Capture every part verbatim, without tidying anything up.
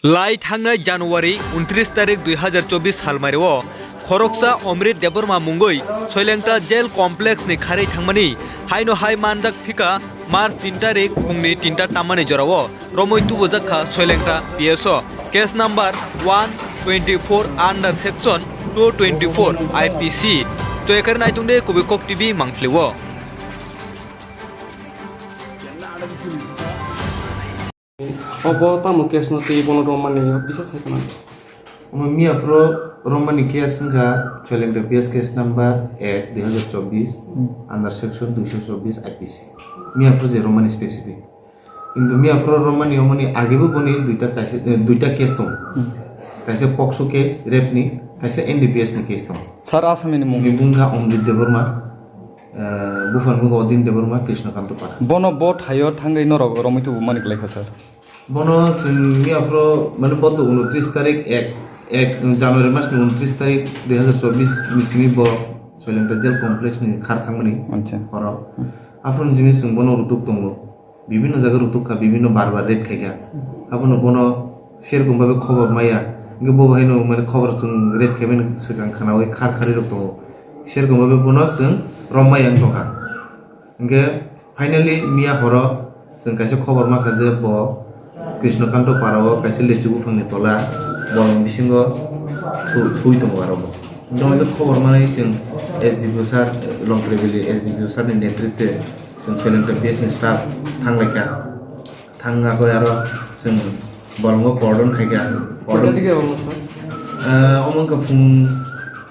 Lai thangnai January untris tarik dui hazar chobbish salmario khoroksa Omrit Debbarma mungwi Soilengta Jail Complex ni kharwi thangmani haino hai manjak phika March tin tarik phungni tinta tammani jorao romwi tubujak kha Soilengta P S o case number one twenty four under section two twenty four I P C. Choyakar naitung de kubui kok T V mangphlio. Obo tamo case no twi bono romani o kisa sai khna. Omo miya phuru romani case wngkha Soilengta P S case number ek dui hazar chobbish under section duisho chobbish I P C. Miya phuru je romani specific. Kintu miya phuru romani omoni agebo boni duita kaisa, eh, duita case tongo. Kaisa pokso case, rape ni, kaisa N D P S ni case tongo. Sir, asami ni mung? Bini mung kha Omrit Debbarma, eh, buphang mung kha Odin Debbarma, Krishna Kanto Para. Bono bo thaio thangwi norok romwi tubu mani kwlai kha, sir. Bono chwng miya phuru, mane, bo to unotris tarik ek, ek January mas ni unotris tarik dui hazar chobbish ni simi bo Soilengta Jail Complex ni khar thangmani. Acha. Horo. Aphuru jini chwng bono rutuk tongo. Bibinno jaga rutuk kha, bibinno bar bar rape khai kha. Abono bono serkom babe khobor maya. Hingke bo bahai no, mane, khobor chwng rape khaimani swkang khwnaui khar kharwi rok tongo. Serkom babe bono chwng rom maya wng tongkha. Hingke finally miya horo chwng kaisa khobor mankha je bo Krishnakanto para o kaisa lechu buphangni tola bolong bisingo thu-, thui tongo aro bo. Hingke khobor manwi chwng S D P O sir, Longtrai Valley S D P O sir ni netritwe chwng Soilengta P S ni staff thanglaikha. Thangna koi aro chwng bolongo cordon khaikha. Koita Cordon, tike omo, sir? Ah, omo wngkha phung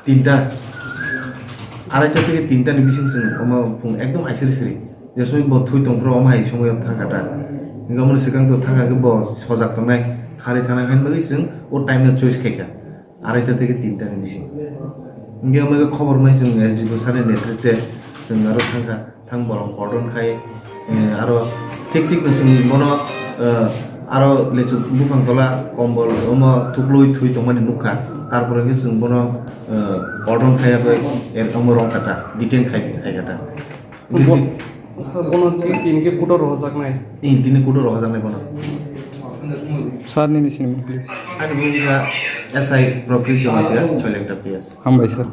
tinta, araita tike tinta ni bising chwng omo phung ekdom aisiri siri. Je somoi bo thui tongphuru omo hai somoi thangkha ta. Hingke omo ni swkang to thangkha khe bo sojak tongnai, kharwi thangnai haino bagwi chwng o time no choice khaikha. Araita tike tinta ni bising. Hingke omo khe khobor mai chwng S D P O sir ni netritwe chwng aro thangkha. Thang bolong cordon khai, eh, aro thik thik no chwng bono, eh, aro lechu buphang tola kombol omo thuklwi thui tongmani nukha. Tarpore khe chwng bono, eh, cordon khaiya bai er omo rong kata, detain khai, khai kata. Bo-, sir, bono twi tini khe kudo rohojaknai? Ih, tini kudo rohojaknai bono. Sir nini sinimung, please. Ani mung kha S I Prakriti Jamatia, Soilengta P S. Hambai, sir.